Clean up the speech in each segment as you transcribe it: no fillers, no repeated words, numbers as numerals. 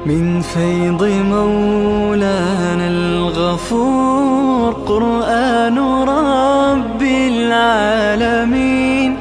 من فيض مولانا الغفور. قرآن رب العالمين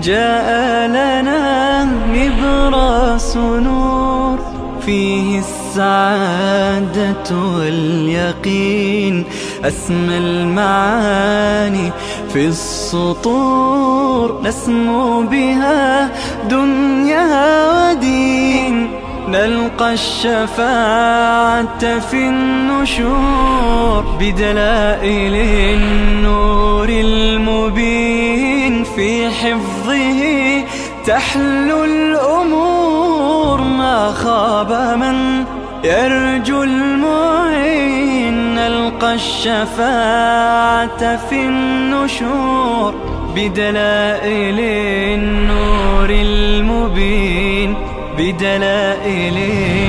جاء لنا نبراس نور، فيه السعادة واليقين، أسمى المعاني في السطور، نسمو بها دنيا ودين، نلقى الشفاعة في النشور، بدلائل النور المبين، في حفظه تحلو الأمور، ما خاب من يرجو المعين، نلقى الشفاعة في النشور، بدلائل النور المبين، بدلائل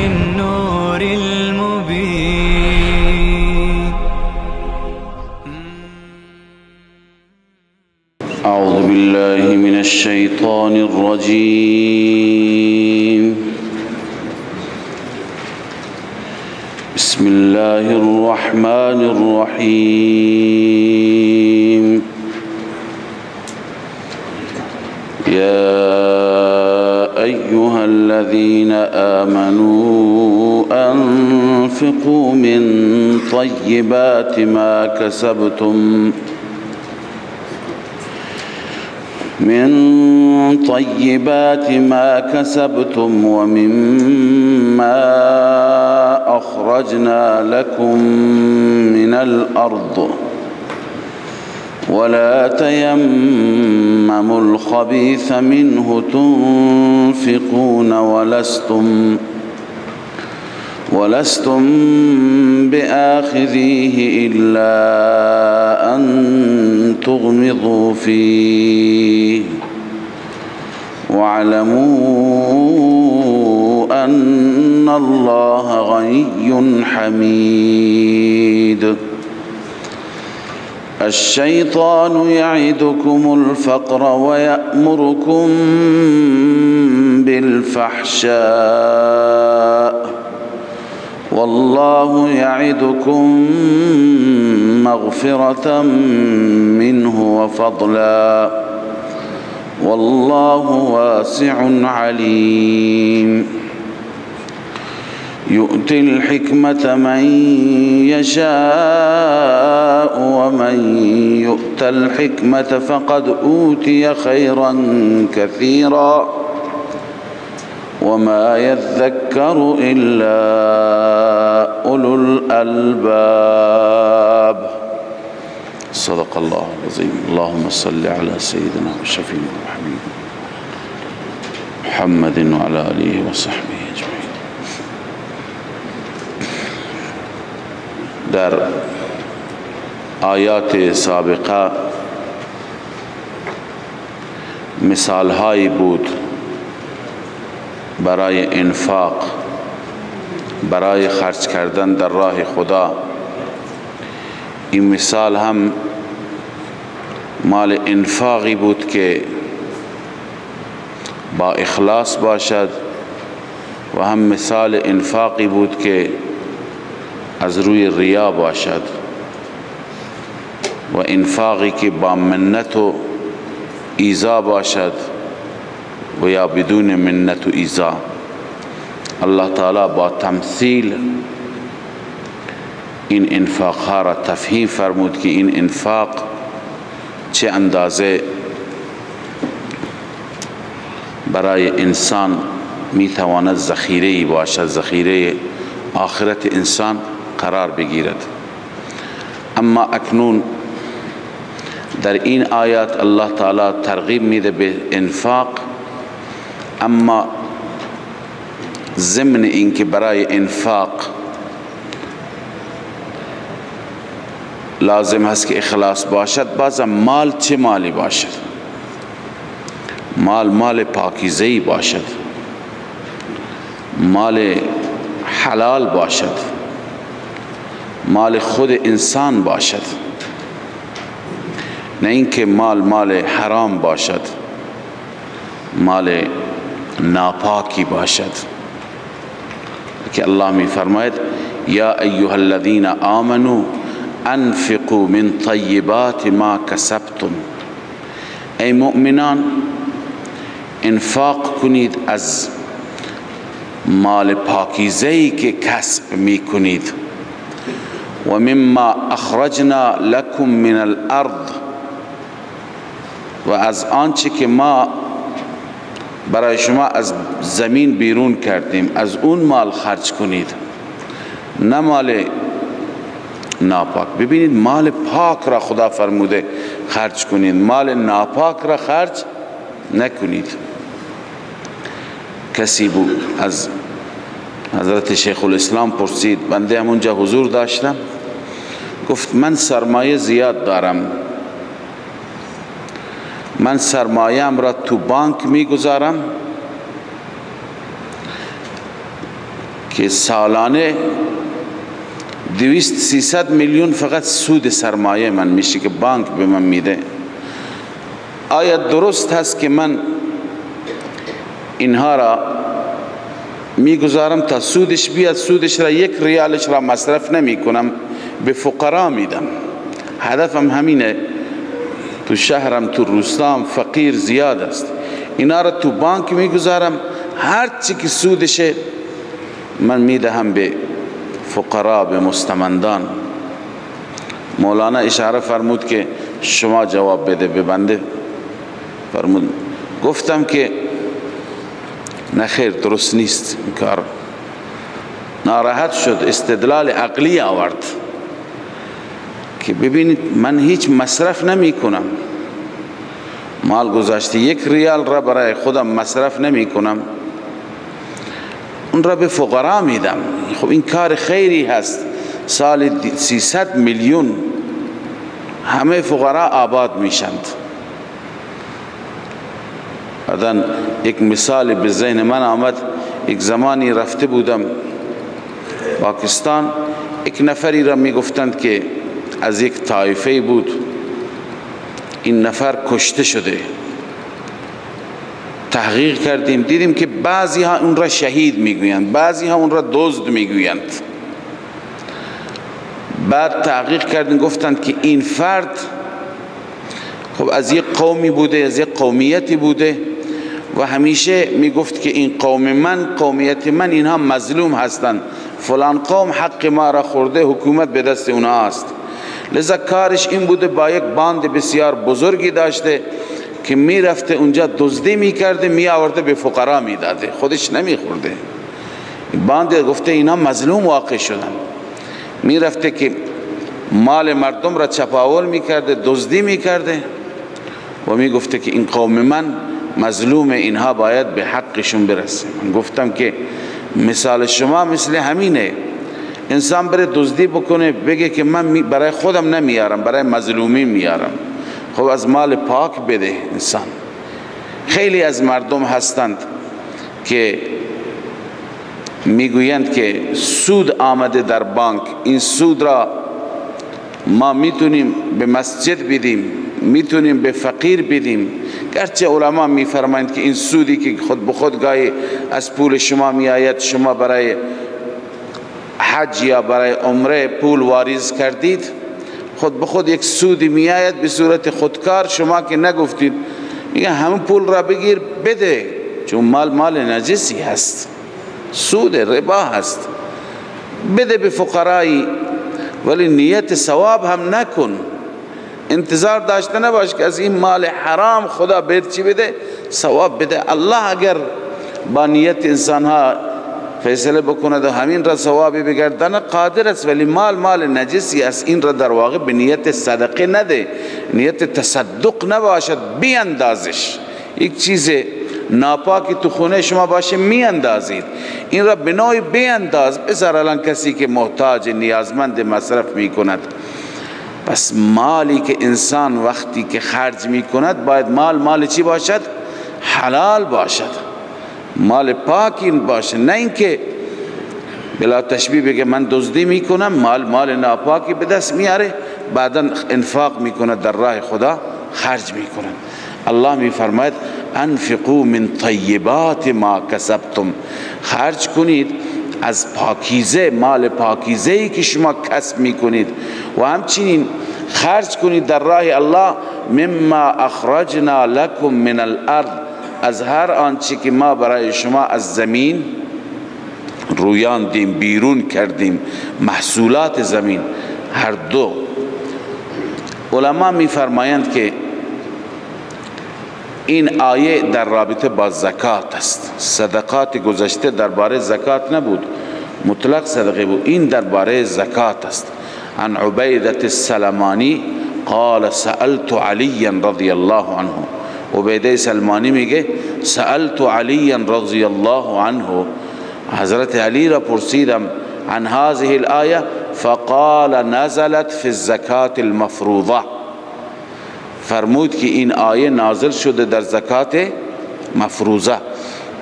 النور المبين. أعوذ بالله من الشيطان الرجيم. بسم الله الرحمن الرحيم. يا أيها الذين آمنوا أنفقوا من طيبات ما كسبتم ومما أخرجنا لكم من الأرض، ولا تيمموا الخبيث منه تنفقون ولستم بآخذيه إلا أن تغمضوا فيه، واعلموا أن الله غني حميد. الشيطان يعدكم الفقر ويأمركم بالفحشاء، والله يعدكم مغفرة منه وفضلا، والله واسع عليم. يؤتي الحكمة من يشاء، ومن يؤت الحكمة فقد أوتي خيرا كثيرا، وما يذكر إلا أولو الألباب. صدق الله العظيم. اللهم صل على سيدنا وشفينا وحبيبنا محمد وعلى آله وصحبه أجمعين. در آیات سابقه مثالهایی بود برای انفاق، برای خرج کردن در راه خدا. این مثال هم مال انفاقی بود که با اخلاص باشد، و هم مثال انفاقی بود که از روی ریا باشد، و انفاقی که با منت و ایذا باشد و یا بدون منت و ایذا. الله تعالی با تمثیل این انفاق ها را تفهیم فرمود که این انفاق چه اندازه برای انسان میتواند ذخیره‌ای باشد، ذخیره آخرت انسان قرار بگیرد. اما اکنون در این آیات الله تعالی ترغیب میده به انفاق، اما ضمن اینکه برای انفاق لازم هست که اخلاص باشد، بازم مال چه مالی باشد؟ مال مال پاکیزه‌ای باشد، مال حلال باشد، مال خود انسان باشد، نه اینکه مال مال حرام باشد، مال ناپاکی باشد. که الله می فرماید یا ایها الذین آمنوا انفقوا من طیبات ما کسبتم. ای مؤمنان، انفاق کنید از مال پاکیزه‌ای که کسب می کنید. و مما اخرجنا لكم من الارض، و از آنچه که ما برای شما از زمین بیرون کردیم، از اون مال خرج کنید، نه مال ناپاک. ببینید مال پاک را خدا فرموده خرج کنید، مال ناپاک را خرج نکنید. کسی بود از حضرت شیخ الاسلام پرسید، بنده هم اونجا حضور داشتم، گفت من سرمایه زیاد دارم، من سرمایه‌ام را تو بانک میگذارم که سالانه 200-300 میلیون فقط سود سرمایه من میشه که بانک به من میده. آیا درست هست که من اینها را میگذارم تا سودش بیاد، سودش را 1 ریالش را مصرف نمی کنم، به فقرا میدم؟ هدفم همینه، تو شهرم تو روستام فقیر زیاد است، اینا را تو بانک میگذارم، هر چی که سودشه من میدهم به فقرا، به مستمندان. مولانا اشاره فرمود که شما جواب بده به بنده. فرمود، گفتم که نه خیر، درست نیست این کار. ناراحت شد، استدلال عقلی آورد که ببینید من هیچ مصرف نمی کنم، مال گذاشته 1 ریال را برای خودم مصرف نمی کنم، اون را به فقرا میدم. خب این کار خیری هست، سال 300 میلیون همه فقرا آباد میشند. بعدن یک مثال به ذهن من آمد، یک زمانی رفته بودم پاکستان، یک نفری را میگفتند که از یک طایفه بود، این نفر کشته شده. تحقیق کردیم، دیدیم که بعضی ها اون را شهید میگویند، بعضی ها اون را دزد میگویند. بعد تحقیق کردیم، گفتند که این فرد خب از یک قومی بوده، از یک قومیتی بوده و همیشه میگفت که این قوم من، قومیت من، اینها مظلوم هستند، فلان قوم حق ما را خورده، حکومت به دست اونها است. لذا کارش این بوده، با یک باند بسیار بزرگی داشته که میرفته اونجا دزدی میکرده، میآورده به فقرا میداده، خودش نمیخورده. باند گفته اینا مظلوم واقع شدن، میرفته که مال مردم را چپاول میکرده، دزدی میکرده و میگفته که این قوم من مظلوم، اینها باید به حقشون برسه. من گفتم که مثال شما مثل همینه، انسان بره دزدی بکنه، بگه که من برای خودم نمیارم، برای مظلومی میارم. خب از مال پاک بده انسان. خیلی از مردم هستند که میگویند که سود آمده در بانک، این سود را ما میتونیم به مسجد بدیم، میتونیم به فقیر بدیم. گرچه علما میفرمایند که این سودی که خود به خود گاهی از پول شما میآید، شما برای حج یا برای عمره پول واریز کردید، خود به خود یک سودی میآید به صورت خودکار، شما که نگفتید، میگه همون پول را بگیر بده، چون مال مال نجسی هست، سود ربا هست، بده به فقرایی، ولی نیت ثواب هم نکن، انتظار داشته نباش که از این مال حرام خدا بهت چی بده، ثواب بده. الله اگر با نیت انسان ها فیصله بکند و همین را ثوابی بگردن قادر است، ولی مال مال نجسی است، این را در واقع به نیت صدقه نده، نیت تصدق نباشد، بیاندازش. یک چیز ناپاکی تو خونه شما باشه میاندازید، این را به نوعی بیانداز، بذار الان کسی که محتاج نیازمند مصرف میکند. پس مالی که انسان وقتی که خرج میکند باید مال مال چی باشد؟ حلال باشد، مال پاکی باشه، نه اینکه بلا تشبیه بگه من دزدی میکنم، مال مال ناپاکی به دست میاره، بعدا انفاق میکنه در راه خدا خرج میکنه. الله میفرماید انفقوا من طیبات ما کسبتم، خرج کنید از پاکیزه، مال پاکیزه ای که شما کسب میکنید، و همچنین خرج کنید در راه الله، مما اخرجنا لكم من الارض، از هر آنچه که ما برای شما از زمین رویاندیم، بیرون کردیم، محصولات زمین. هر دو علما میفرمایند که این آیه در رابطه با زکات است. صدقات گذشته درباره زکات نبود، مطلق صدقه بود، این درباره زکات است. عن عبیدة السلمانی قال سألت علی رضی الله عنه، عبیده سلمانی میگه سألت علی رضی الله عنه، حضرت علی را پرسیدم عن هذه الآیه فقال نزلت في الزکات المفروضه، فرمود که این آیه نازل شده در زکات مفروضه.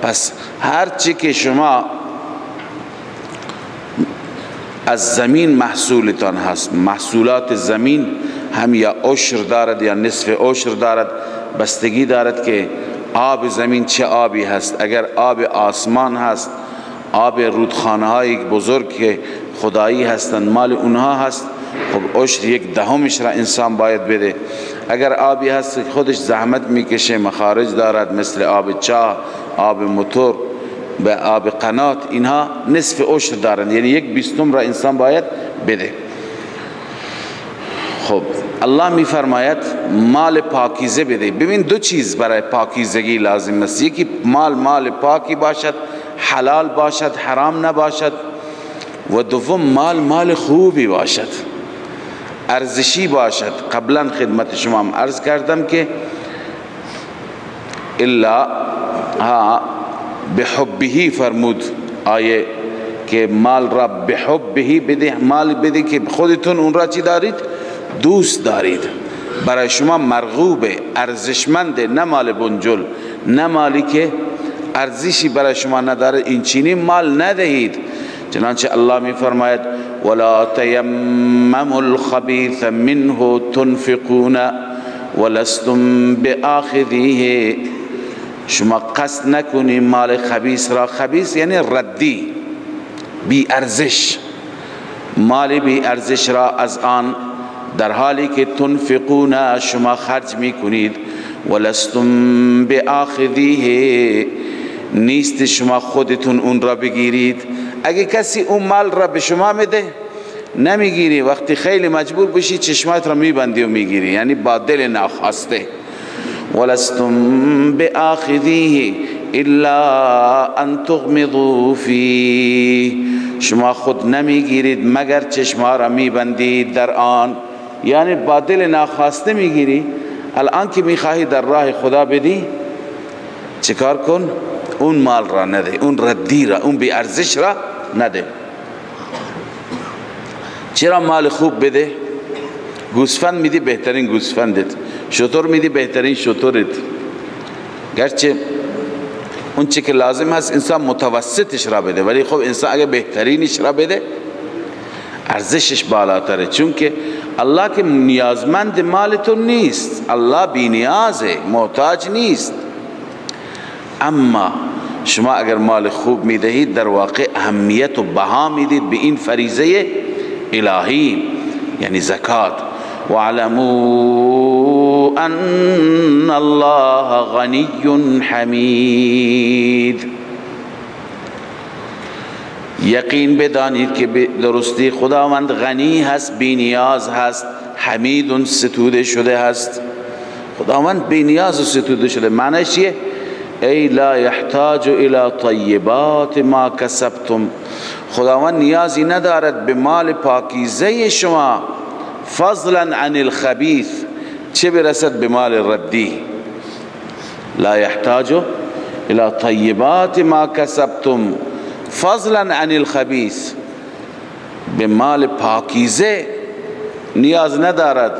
پس هر چی که شما از زمین محصولتان هست، محصولات زمین هم یا عشر دارد یا نصف عشر دارد، بستگی دارد که آب زمین چه آبی هست. اگر آب آسمان هست، آب رودخانه های بزرگ که خدایی هستند، مال اونها هست، خب عشر 1/10 را انسان باید بده. اگر آبی هست که خودش زحمت میکشه، مخارج دارد، مثل آب چاه، آب موتور، به آب قنات، اینها نصف عشر دارند، یعنی 1/20 را انسان باید بده. خب الله میفرماید مال پاکیزه بده. ببین دو چیز برای پاکیزگی لازم است، یکی مال پاکی باشد، حلال باشد، حرام نباشد، و دوم مال خوبی باشد، ارزشی باشد. قبلا خدمت شما هم عرض کردم که الا ها بحبهی فرمود آیه که مال را بحبهی بده، مال بده که خودتون اون را چی دارید؟ دوست دارید، برای شما مرغوب، ارزشمند، نه مال بنجل، نه مالی که ارزشی برای شما نداره، این چینی مال ندهید. چنانچه الله می فرماید ولا تیمموا الخبیث منه تنفقون ولستم بآخذیه، شما قصد نکنی مال خبیث را، خبیث یعنی ردی، بی ارزش، مال بی ارزش را از آن در حالی که تنفقون شما خرج میکنید، ولستم بآخذیه، نیست شما خودتون اون را بگیرید. اگه کسی اون مال را به شما میده نمیگیری، وقتی خیلی مجبور بشی چشمات را میبندی و میگیری، یعنی با دل ناخواسته. ولستم بآخذیه الا ان تغمضوا فیه، شما خود نمیگیرید مگر چشما را میبندید در آن، یعنی با دل ناخواسته میگیری. الان که میخواهی در راه خدا بدی چیکار کن؟ اون مال را نده، اون ردی را، اون بی ارزش را نده. چرا مال خوب بده؟ گوسفند میدی بهترین گوسفندت، شتر میدی بهترین شترت، گرچه اون چی که لازم هست انسان متوسطش را بده، ولی خب انسان اگه بهترینش را بده ارزشش بالاتره، چون که الله که نیازمند مالتون نیست، الله بی نیازه، محتاج نیست. اما شما اگر مال خوب میدهید در واقع اهمیت و بها میدید به این فریضه الهی، یعنی زکات. وعلموا ان الله غنی حمید، یقین بدانید که درستی خداوند غنی هست، بی نیاز هست، حمید ستوده شده هست. خداوند بی نیاز و ستوده شده، معنیش چیه؟ ای لا یحتاج الى طیبات ما کسبتم، خداوند نیازی ندارد به مال پاکیزه شما، فضلا عن الخبیث، چه برسد به مال ردی. لا یحتاج الى طیبات ما کسبتم فضلا عن الخبیث، به مال پاکیزه نیاز ندارد،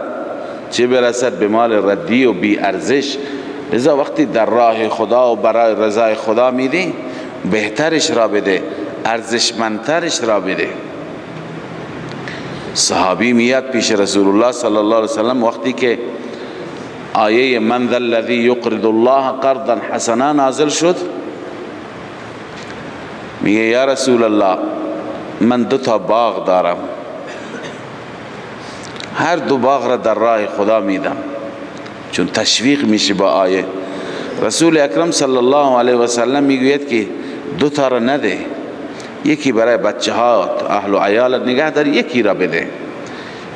چه برسد به مال ردی و بی ارزش. لذا وقتی در راه خدا و برای رضای خدا میدی بهترش را بده، ارزشمندترش را بده. صحابی میاد پیش رسول الله صلی الله علیه وسلم وقتی که آیه من ذا الذی یقرض الله قرضا حسنا نازل شد، میگه یا رسول الله، من دو تا باغ دارم، هر دو باغ را در راه خدا میدم. چون تشویق میشه با آیه، رسول اکرم صلی الله علیه و سلم میگوید که دو تا را نده، یکی برای بچه ها اهل و عیالت نگه دار، یکی را بده.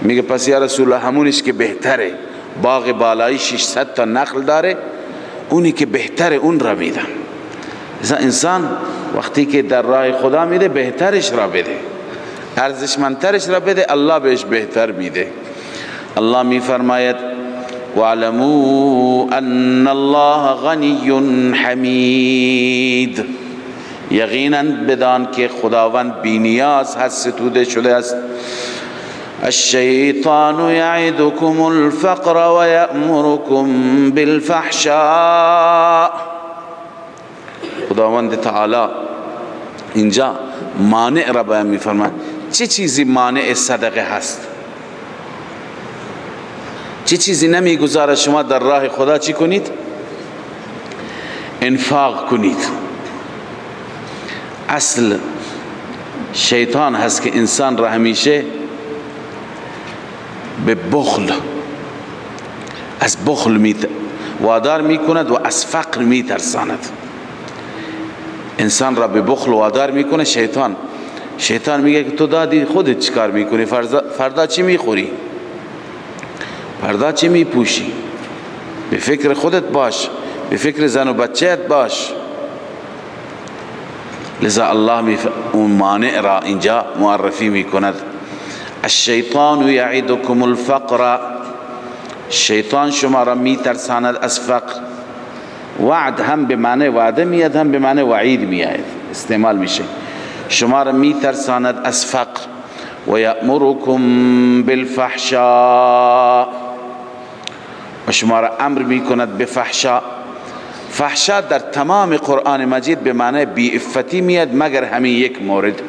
میگه پس یا رسول الله همونش که بهتره، باغ بالایی 600 تا نخل داره، اونی که بهتره اون را میدم. انسان وقتی که در راه خدا میده بهترش را بده، ارزشمندترش را بده، الله بهش بهتر میده. الله میفرماید واعلموا ان الله غنی حمید، یقینا بدان که خداوند بی نیاز هست، ستوده شده است. الشیطان یعدکم الفقر و یأمرکم بالفحشاء. خداوند تعالی اینجا مانع را بیان می‌فرماید. چه چیزی مانع صدقه هست؟ چه چیزی نمیگذاره شما در راه خدا چی کنید؟ انفاق کنید. اصل شیطان هست که انسان را همیشه به بخل، از بخل وادار میکند و از فقر میترساند. انسان را به بخل وادار میکنه شیطان. شیطان میگه که تو دادی، خودت چیکار میکنی؟ فردا چی میخوری؟ فردا چی میپوشی؟ به فکر خودت باش، به فکر زن و بچهت باش. لذا الله اون مانع را اینجا معرفی میکند. الشیطان یعدکم الفقر، شیطان شما را میترساند از فقر. وعد هم به معنی وعده میاد، هم به معنی وعید میاد، استعمال میشه. شما را میترساند از فقر. و یأمرکم بالفحشاء، و شما را امر میکند به فحشا. فحشا در تمام قرآن مجید به معنی بی عفتی میاد، مگر همین یک مورد.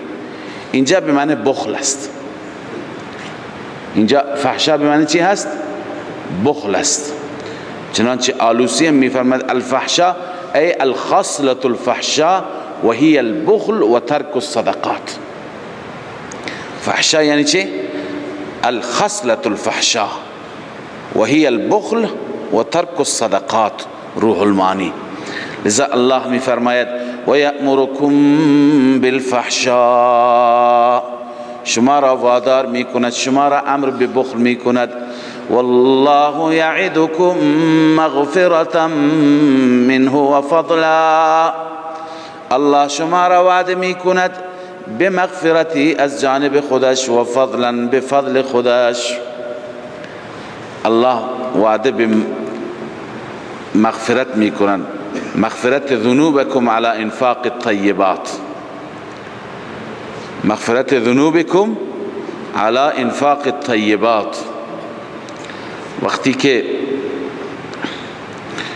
اینجا به معنی بخل است. اینجا فحشا به معنی چی هست؟ بخل است. چنانچه آلوسی هم میفرماد الفحشا ای الخصلة الفحشا و هی البخل و ترک الصدقات. فحشا یعنی چه؟ الخصلة الفحشا و هی البخل و ترک الصدقات، روح المعانی. لذا الله می فرماید و یأمرکم بالفحشا، شما را وادار می کند، شما را امر به بخل می کند. والله یعدکم مغفرة منه و فضلا، الله شما را وعده می کند به مغفرتی از جانب خودش و فضلا به فضل خودش. الله وعده به مغفرت می کند، مغفرت ذنوبکم علی انفاق الطیبات، مغفرت ذنوبکم علی انفاق الطیبات. وقتی که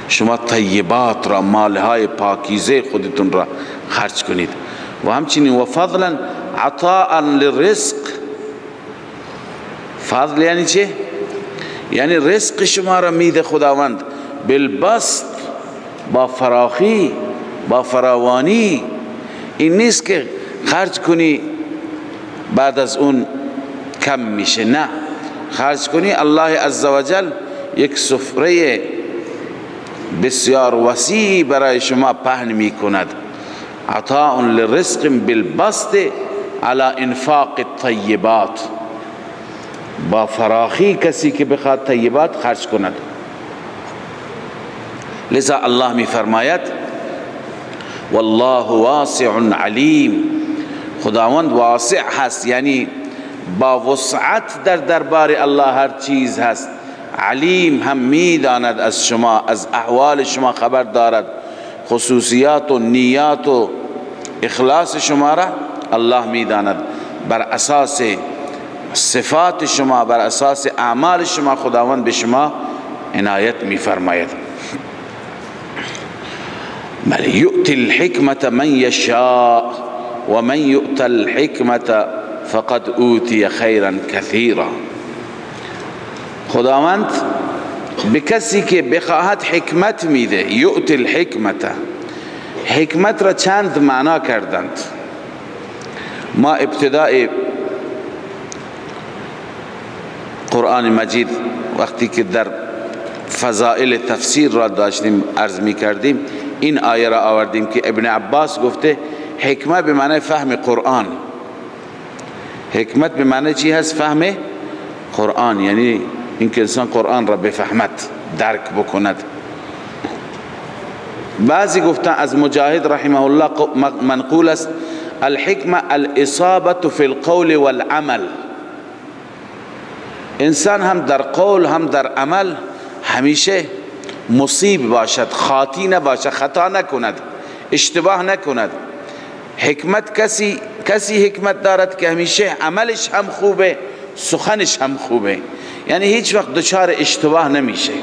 شما طیبات را، مالهای پاکیزه خودتون را خرج کنید، و همچنین و فضلا عطاء للرزق. فضل یعنی چه؟ یعنی رزق شما را میده خداوند بالبسط، با فراخی، با فراوانی. این نیست که خرج کنی بعد از اون کم میشه، نه، خرج کنی الله عزوجل یک سفره بسیار وسیع برای شما پهن میکند. عطاء للرزق بالبسط على انفاق الطیبات، با فراخی کسی که بخواد طیبات خرج کند. لذا الله می فرماید والله واسع علیم، خداوند واسع هست، یعنی با وسعت در دربار الله هر چیز هست. علیم هم میداند از شما، از احوال شما خبر دارد، خصوصیات و نیات و اخلاص شما را الله میداند. بر اساس صفات شما، بر اساس اعمال شما خداوند به شما عنایت میفرماید. بله، یؤتی الحکمة من یشاء و من یؤت الحکمة فقد اوتی خیرا کثیرا. خداوند به کسی که بخواهد حکمت میده. یؤتی الحکمة، حکمت را چند معنا کردند. ما ابتداء قرآن مجید وقتی که در فضائل تفسیر را داشتیم عرض می کردیم، این آیه را آوردیم که ابن عباس گفته حکمت به معنی فهم قرآن. حکمت به معنی چی هست؟ فهم قرآن، یعنی اینکه انسان قرآن را بفهمد، درک بکند. بعضی گفتن از مجاهد رحمه الله منقول است الحکمه الاصابة فی القول والعمل. انسان هم در قول هم در عمل همیشه مصیب باشد، خاطی نباشد، خطا نکند، اشتباه نکند. حکمت کسی حکمت دارد که همیشه عملش هم خوبه، سخنش هم خوبه، یعنی هیچ وقت دچار اشتباه نمیشه.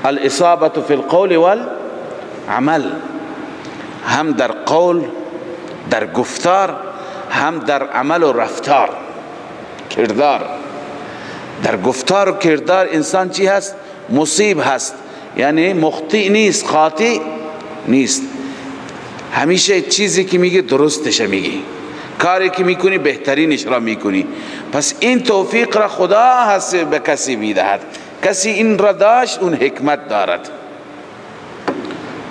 الاصابة فی القول والعمل، هم در قول در گفتار، هم در عمل و رفتار کردار. در گفتار و کردار انسان چی هست؟ مصیب هست، یعنی مخطئ نیست، خاطی نیست. همیشه چیزی که میگه درستش میگه، کاری که میکنی بهترینش را میکنی. پس این توفیق را خدا هست به کسی میدهد. کسی این را داشت اون حکمت دارد.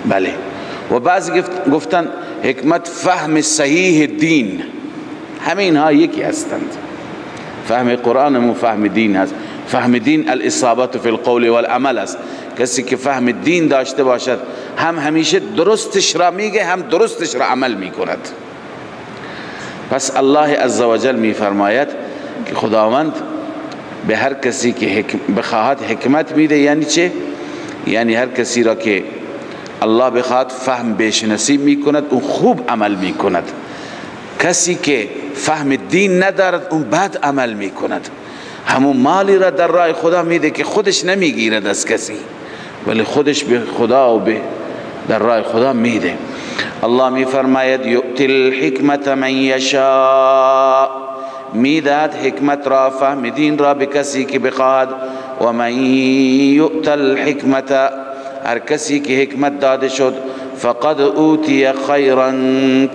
بله. و بعضی گفتن حکمت فهم صحیح دین. همه اینها یکی هستند. فهم قرآن و فهم دین هست. فهم دین الاصابت فی القول والعمل است. کسی که فهم دین داشته باشد هم همیشه درستش را میگه، هم درستش را عمل میکند. پس الله عزوجل میفرماید که خداوند به هر کسی که بخواهد حکمت میده. یعنی چه؟ یعنی هر کسی را که الله بخواهد فهم بهش نصیب میکند، اون خوب عمل میکند. کسی که فهم دین ندارد اون بد عمل میکند. همون مالی را در راه خدا میده که خودش نمیگیرد از کسی، ولی خودش به خدا و به در راه خدا میده. الله میفرماید یؤتی الحکمت من یشاء، میدهد حکمت را، فهم دین را به کسی که بخواهد. و من یؤت الحکمت، هر کسی که حکمت داده شد، فقد اوتی خیرا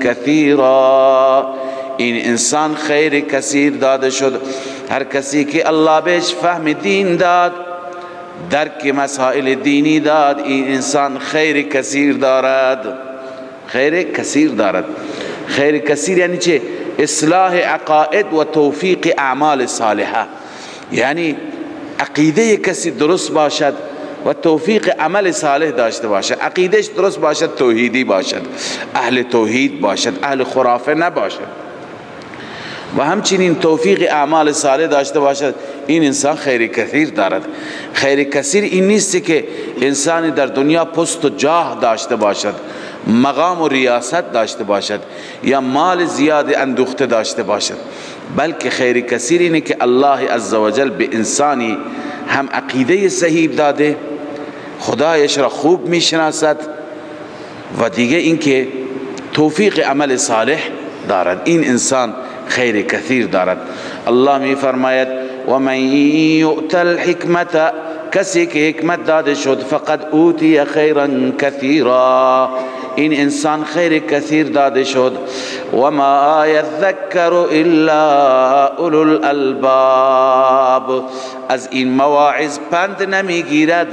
کثیرا، این انسان خیر کثیر داده شد. هر کسی که الله بهش فهم دین داد، درک مسائل دینی داد، این انسان خیر کثیر دارد. خیر کثیر دارد. خیر کثیر یعنی چه؟ اصلاح عقاید و توفیق اعمال صالحه. یعنی عقیده کسی درست باشد و توفیق عمل صالح داشته باشد. عقیدهش درست باشد، توحیدی باشد، اهل توحید باشد، اهل خرافه نباشد، و همچنین توفیق اعمال صالح داشته باشد. این انسان خیر کثیر دارد. خیر کثیر این نیست که انسان در دنیا پست و جاه داشته باشد، مقام و ریاست داشته باشد، یا مال زیاد اندوخته داشته باشد، بلکه خیر کثیر اینه که الله عزوجل به انسانی هم عقیده صحیح داده، خدایش را خوب میشناسد، و دیگه اینکه توفیق عمل صالح دارد. این انسان خیر کثیر دارد. الله می فرماید و من یؤت الحکمت، کسی که حکمت داده شد، فقد اوتی خیرا کثیرا، این انسان خیر کثیر داده شد. و ما یذکر الا اولو الالباب، از این مواعظ پند نمیگیرد،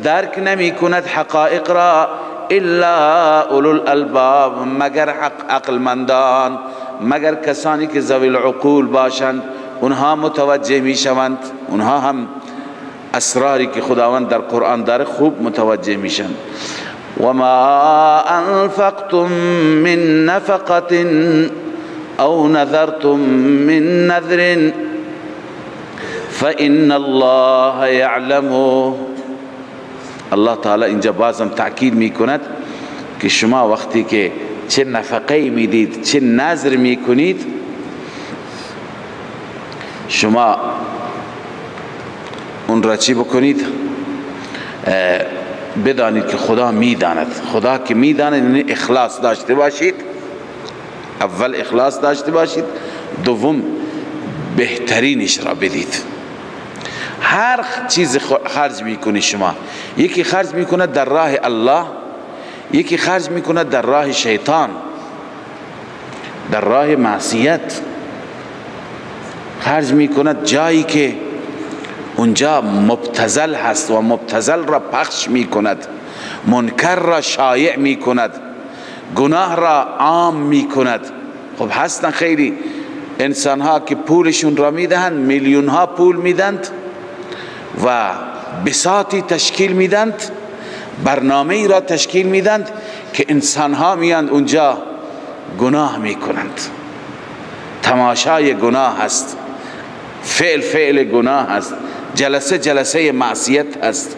درک نمی کند حقائق را، الا اولو الالباب، مگر عقلمندان، مگر کسانی که ذوی العقول باشند، اونها متوجه میشوند. اونها هم اسراری که خداوند در قرآن داره خوب متوجه میشن. و ما انفقتم من نفقة او نذرتم من نذر فإن الله يعلمه. الله تعالی اینجا بازم تأکید میکند که شما وقتی که چه نفقه میدید، چه نذر میکنید، شما اون را چی بکنید؟ بدانید که خدا میداند. خدا که میداند یعنی اخلاص داشته باشید. اول اخلاص داشته باشید، دوم بهترینش را بدید. هر چیز خرج میکنی شما، یکی خرج میکنه در راه الله، یکی خرج میکنه در راه شیطان. در راه معصیت خرج میکند، جایی که اونجا مبتذل هست و مبتذل را پخش میکند، منکر را شایع میکند، گناه را عام میکند. خب هستن خیلی انسان ها که پولشون را میدهند، میلیون ها پول میدند و بساطی تشکیل میدند، برنامه ای را تشکیل میدند که انسان ها میاند اونجا گناه میکنند، تماشای گناه هست، فعل فعل گناه هست، جلسه جلسه معصیت هست،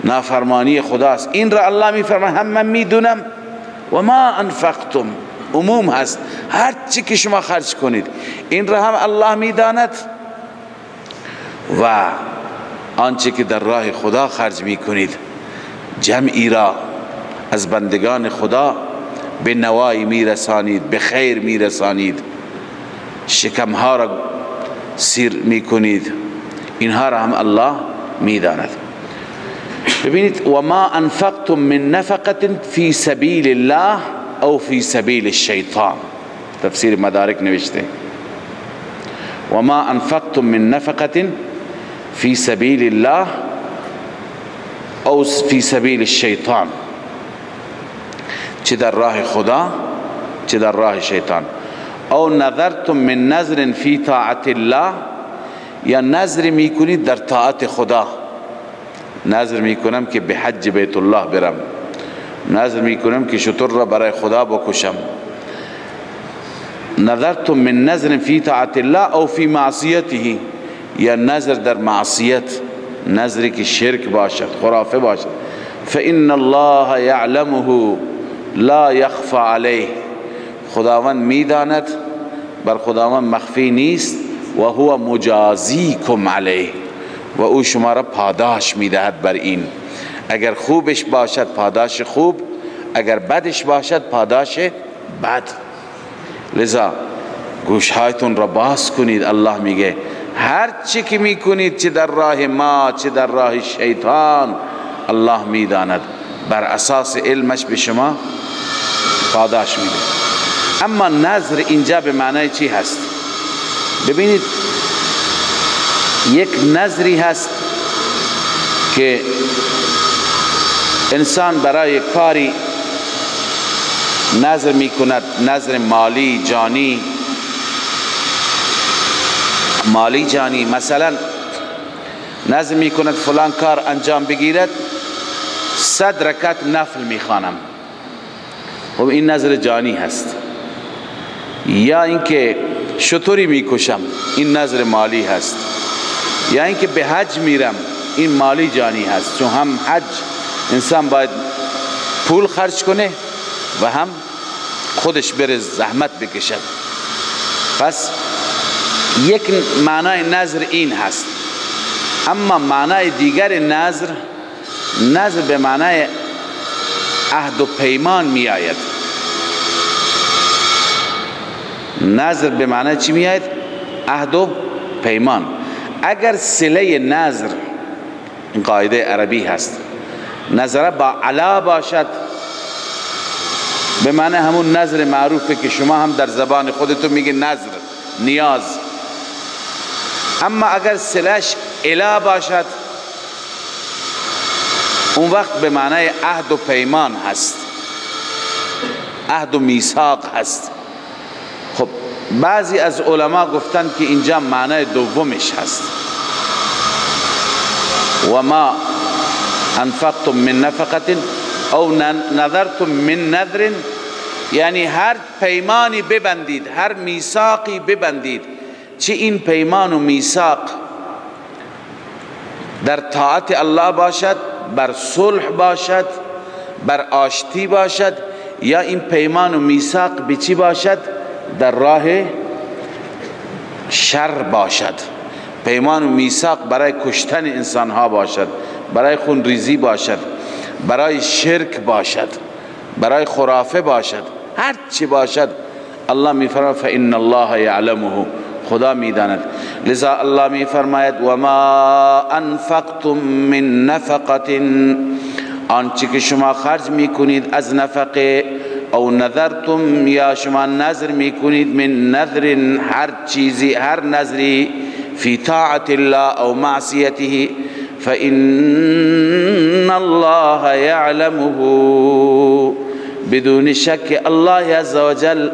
نافرمانی خداست. این را الله میفرماید هم من میدونم، و ما انفقتم عموم هست، هر چی که شما خرج کنید این را هم الله میداند و آنچه که در راه خدا خرج میکنید جمعی را از بندگان خدا به نوایی میرسانید، به خیر میرسانید، شکمها را سیر میکنید، اینها را هم الله میداند. ببینید و ما انفقتم من نفقة فی سبیل الله او فی سبیل الشیطان، تفسیر مدارک نوشته و ما انفقتم من نفقة فی سبیل الله او فی سبیل الشیطان، چه در راه خدا چه در راه شیطان. او نذرتم من نذر فی طاعت الله، یا نذر میکنید در طاعت خدا، نذر میکنم که به حج بیت الله برم، نذر میکنم که شتر را برای خدا بکشم. نذرتم من نذر فی طاعت الله او فی معصیته، یا نذر در معصیت، نذری که شرک باشد، خرافه باشد. فإن الله یعلمه لا یخفى علیه، خداوند میداند، بر خداوند مخفی نیست. و هو مجازیکم علیه، و او شما را پاداش میدهد بر این. اگر خوبش باشد پاداش خوب، اگر بدش باشد پاداش بد. لذا گوشهایتون را باز کنید. الله میگه هر چی که میکنید، چه در راه ما چه در راه شیطان، الله میداند، بر اساس علمش به شما پاداش میده. اما نذر اینجا به معنای چی هست؟ ببینید یک نذری هست که انسان برای کاری نذر میکند، نذر مالی جانی، مالی جانی. مثلا نذر میکند فلان کار انجام بگیرد، 100 رکعت نفل میخوانم. خب این نذر جانی هست. یا اینکه شتری میکشم، این نذر مالی هست. یا اینکه به حج میرم، این مالی جانی هست. چون هم حج انسان باید پول خرج کنه و هم خودش بره زحمت بکشد. پس یک معنای نذر این هست. اما معنای دیگر نذر، نذر به معنای عهد و پیمان می آید. نذر به معنای چی می آید؟ عهد و پیمان. اگر صله نذر، این قاعده عربی هست، نذر با علا باشد به معنی همون نذر معروفه که شما هم در زبان خودتون میگه نذر، نیاز. اما اگر صلهش الا باشد، اون وقت به معنای عهد و پیمان هست، عهد و میثاق هست. خب بعضی از علما گفتند که اینجا معنای دومش هست. و ما انفقتم من نفقة او نذرتم من نذر، یعنی هر پیمانی ببندید، هر میثاقی ببندید، چه این پیمان و میثاق در طاعت الله باشد، بر صلح باشد، بر آشتی باشد، یا این پیمان و میثاق به چی باشد؟ در راه شر باشد. پیمان و میثاق برای کشتن انسانها باشد، برای خونریزی باشد، برای شرک باشد، برای خرافه باشد، هر چی باشد، الله میفرماید فإن الله یعلمه، خدا میداند. لذا الله میفرماید و ما انفقتم من نفقة، آنچه که شما خرج میکنید از نفقه، او نذرتم، یا شما نذر میکنید، من نذر، هر چیزی، هر نذری، فی طاعت الله او معصیته فإن الله يعلمه، بدون شک الله عزوجل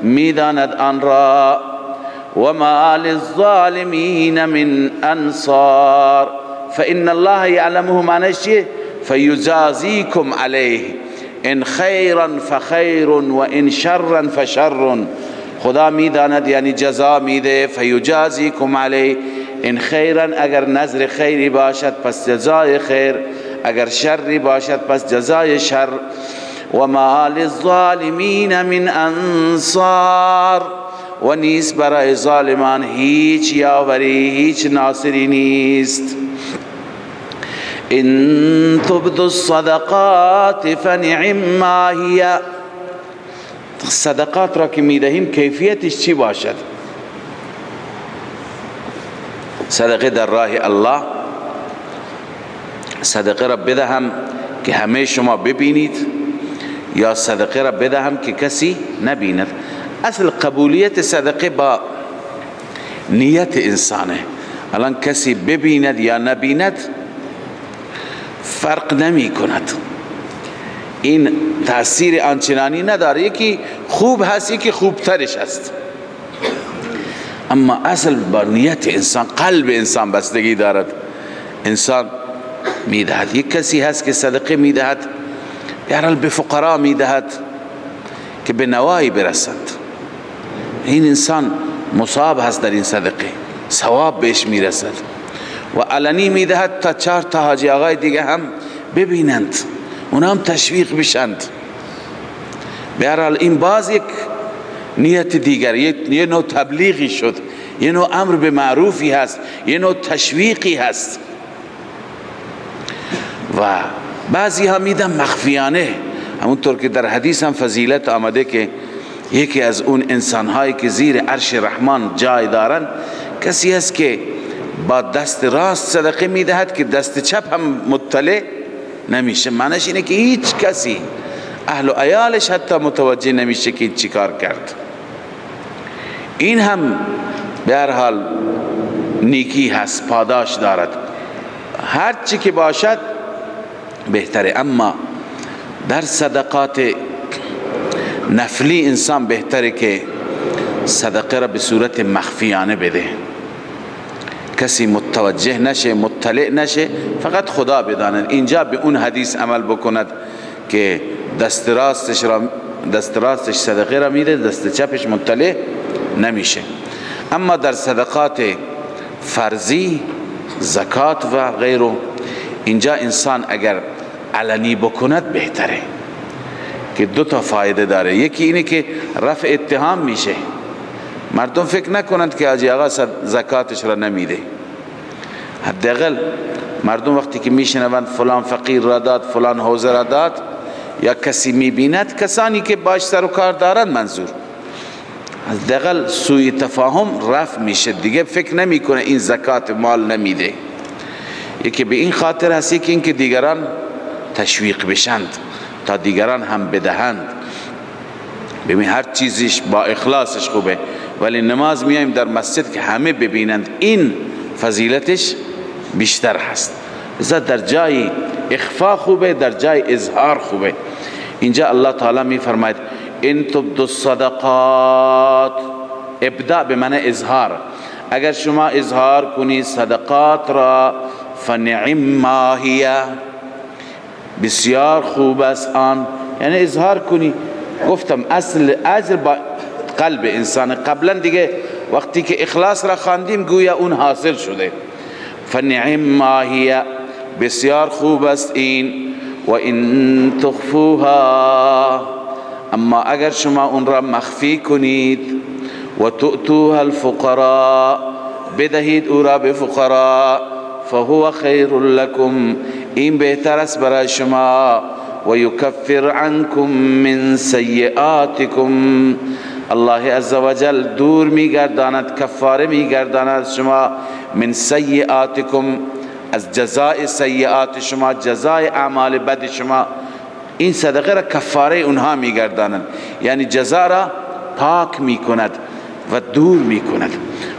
میداند آن را. وما للظالمین من انصار. فإن الله يعلمه معنیش چیه؟ فیجازیکم علیه، ان خیرا فخیر و ان شرا فشر. خدا میداند یعنی جزا میده. فیجازیکم علیه ان خیرا، اگر نظر خیری باشد پس جزای خیر، اگر شری باشد پس جزای شر. وما للظالمین من انصار، و نیست برای ظالمان هیچ یاوری، هیچ ناصری نیست. ان تبدوا الصدقات فنعم ما هي. صدقات را که میدهیم کیفیتش چی باشد؟ صدقه در راه الله، صدقه را بدهم که همه شما ببینید، یا صدقه را بدهم که کسی نبیند. اصل قبولیت صدقه با نیت انسانه. الان کسی ببیند یا نبیند فرق نمی کند، این تاثیر آنچنانی نداره. یکی خوب هست، یکی خوبترش هست، اما اصل با نیت انسان، قلب انسان بستگی دارد. انسان میدهد، یک کسی هست که صدقه میدهد، به به فقرا میدهد که به نوایی برسند، این انسان مصاب هست در این صدقه، ثواب بهش میرسد. و علنی میدهد تا 4 تا حاجی آقای دیگه هم ببینند، اونا هم تشویق بشند. به هر حال این باز یک نیت دیگر، یه نوع تبلیغی شد، یه نوع امر به معروفی هست، یه نوع تشویقی هست. و بعضی ها میدن مخفیانه، همونطور که در حدیث هم فضیلت آمده که یکی از اون انسانهایی که زیر عرش رحمان جای دارن کسی هست که با دست راست صدقه میدهد که دست چپ هم مطلع نمیشه. معنیش اینه که هیچ کسی، اهل و عیالش حتی متوجه نمیشه که چی کار کرد. این هم به هر حال نیکی هست، پاداش دارد، هر چی که باشد بهتره. اما در صدقات نفلی انسان بهتره که صدقه را به صورت مخفیانه بده، کسی متوجه نشه، مطلع نشه، فقط خدا بداند. اینجا به اون حدیث عمل بکند که دست راستش صدقه را میده، دست چپش مطلع نمیشه. اما در صدقات فرضی، زکات و غیره، اینجا انسان اگر علنی بکند بهتره که 2 تا فایده داره. یکی اینه که رفع اتهام میشه، مردم فکر نکنند که حاجی آقا زکاتش را نمیده. حداقل مردم وقتی که میشنوند فلان فقیر را داد، فلان حوزه را داد، یا کسی میبیند، کسانی که باش سر و کار دارند، منظور حداقل سوء تفاهم رفع میشه، دیگه فکر نمیکنه این زکات مال نمیده. یکی به این خاطر هست، یکی این که دیگران تشویق بشند تا دیگران هم بدهند. ببین هر چیزیش با اخلاصش خوبه، ولی نماز میایم در مسجد که همه ببینند، این فضیلتش بیشتر هست. لذا در جای اخفا خوبه، در جای اظهار خوبه. اینجا الله تعالی می فرماید ان تبدوا الصدقات، ابداع به معنی اظهار، اگر شما اظهار کنی صدقات را، فنعم ما هی، بسیار خوب است آن. یعنی اظهار کنی، گفتم اصل اجر با قلب انسان، قبلا دیگه وقتی که اخلاص را خواندیم گویا اون حاصل شده. فنعم ما هی، بسیار خوب است این. و ان تخفوها، اما اگر شما اون را مخفی کنید، و تؤتوها الفقراء، بدهید او را به فقراء، فهو خیر لکم، این بهتر است برای شما. و یکفر عنکم من سیئاتکم، الله عزوجل دور میگرداند، کفاره میگرداند شما، من سیئاتکم، از جزای سیئات شما، جزای اعمال بد شما این صدقه را کفاره اونها میگردانند، یعنی جزا را پاک میکند و دور میکند.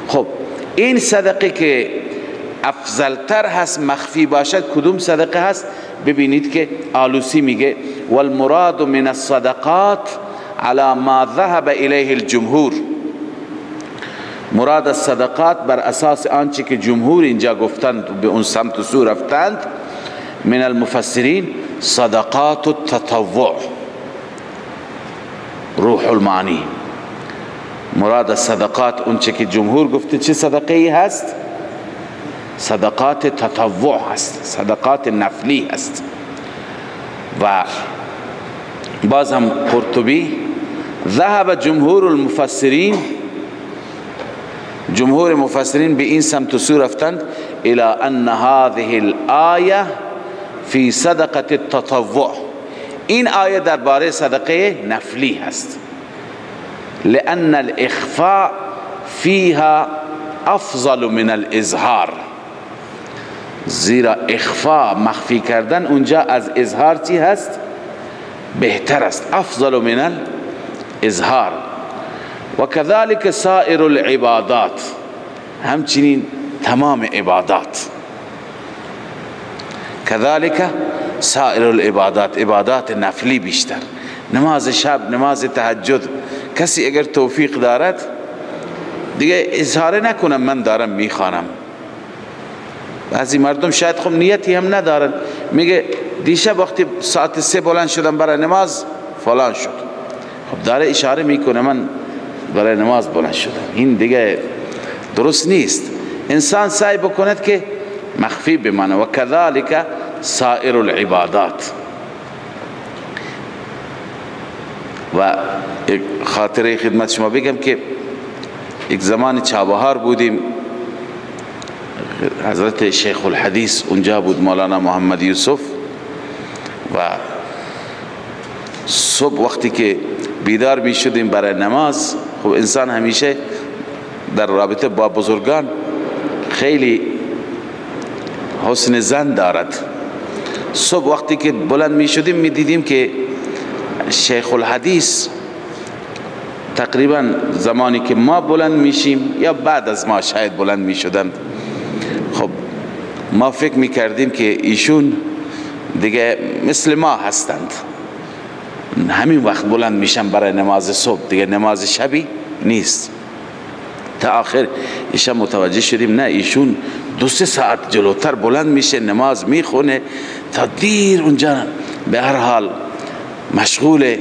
خب این صدقه که افضلتر هست مخفی باشد کدوم صدقه هست؟ ببینید که آلوسی میگه والمراد من الصدقات على ما ذهب الیه الجمهور. مراد الصدقات بر اساس آنچه که جمهور اینجا گفتند، به اون سمت و سو رفتند، من المفسرین صدقات التطوع، روح المعانی. مراد الصدقات اونچه که جمهور گفته چه صدقه ای هست؟ صدقات تطوع هست، صدقات نفلی هست. و باز هم قرطبی ذهب جمهور المفسرین، جمهور مفسرین به این سمت و سو رفتند، الى ان هذه الآیه فی صدقه التطوع، این آیه درباره صدقه نفلی هست، لأن الاخفاء فيها افضل من الاظهار، زیرا اخفاء مخفی کردن اونجا از اظهار چی هست؟ بهتر است، افضل من الاظهار. و كذلك سائر العبادات، همچنین تمام عبادات، كذلك سائر العبادات، عبادات نفلی بیشتر، نماز شب، نماز تهجد، کسی اگر توفیق دارد دیگه اظهار نکنم من دارم میخوانم. بعضی مردم شاید خب نیتی هم ندارن، میگه دیشب وقتی ساعت 3 بلند شدم برای نماز فلان شد، خب داره اشاره میکنه من برای نماز بلند شدم. این دیگه درست نیست. انسان سعی بکند که مخفی بمانه. و کذالک سائر العبادات. و یک خاطره خدمت شما بگم که یک زمان چابهار بودیم، حضرت شیخ الحدیث اونجا بود، مولانا محمد یوسف، و صبح وقتی که بیدار می شدیم برای نماز، خب انسان همیشه در رابطه با بزرگان خیلی حسن ظن دارد. صبح وقتی که بلند می شدیم می دیدیم که شیخ الحدیث تقریبا زمانی که ما بلند میشیم یا بعد از ما شاید بلند میشدند، خب ما فکر میکردیم که ایشون دیگه مثل ما هستند، همین وقت بلند میشن برای نماز صبح، دیگه نماز شبی نیست. تا آخر ایشان متوجه شدیم نه، ایشون 2-3 ساعت جلوتر بلند میشه، نماز میخونه تا دیر اونجا به هر حال مشغول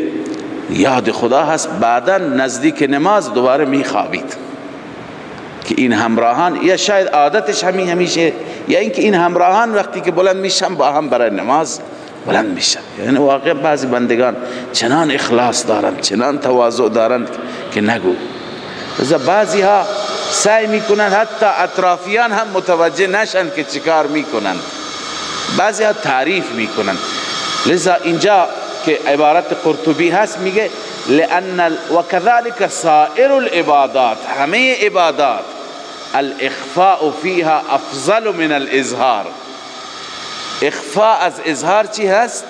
یاد خدا هست، بعدا نزدیک نماز دوباره میخوابید. که این همراهان یا شاید عادتش همین همیشه، یا اینکه این همراهان وقتی که بلند میشن با هم برای نماز بلند میشن. یعنی واقعا بعضی بندگان چنان اخلاص دارند، چنان تواضع دارند که نگو. بعضی ها سعی میکنن حتی اطرافیان هم متوجه نشن که چیکار میکنن، بعضی ها تعریف میکنن. لذا اینجا که عبارت قرطبی هست میگه لأن وكذلك سائر العبادات، همه عبادات الاخفاء فيها افضل من الاظهار. اخفاء از اظهار چی هست؟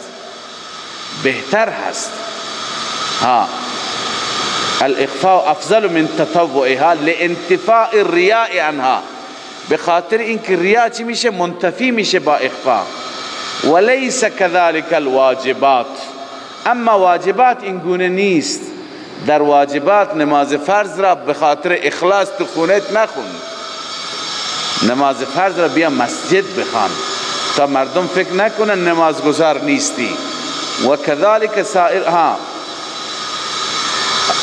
بهتر هست. ها، الاخفاء افضل من تطوعها لانتفاء الریاء عنها، به خاطر اینکه ریا چی میشه؟ منتفی میشه با اخفاء. وليس كذلك الواجبات، اما واجبات این گونه نیست. در واجبات نماز فرض را به خاطر اخلاص تو خونت نخون، نماز فرض را بیا مسجد بخوان تا مردم فکر نکنن نمازگزار نیستی. و كذلك سائر ها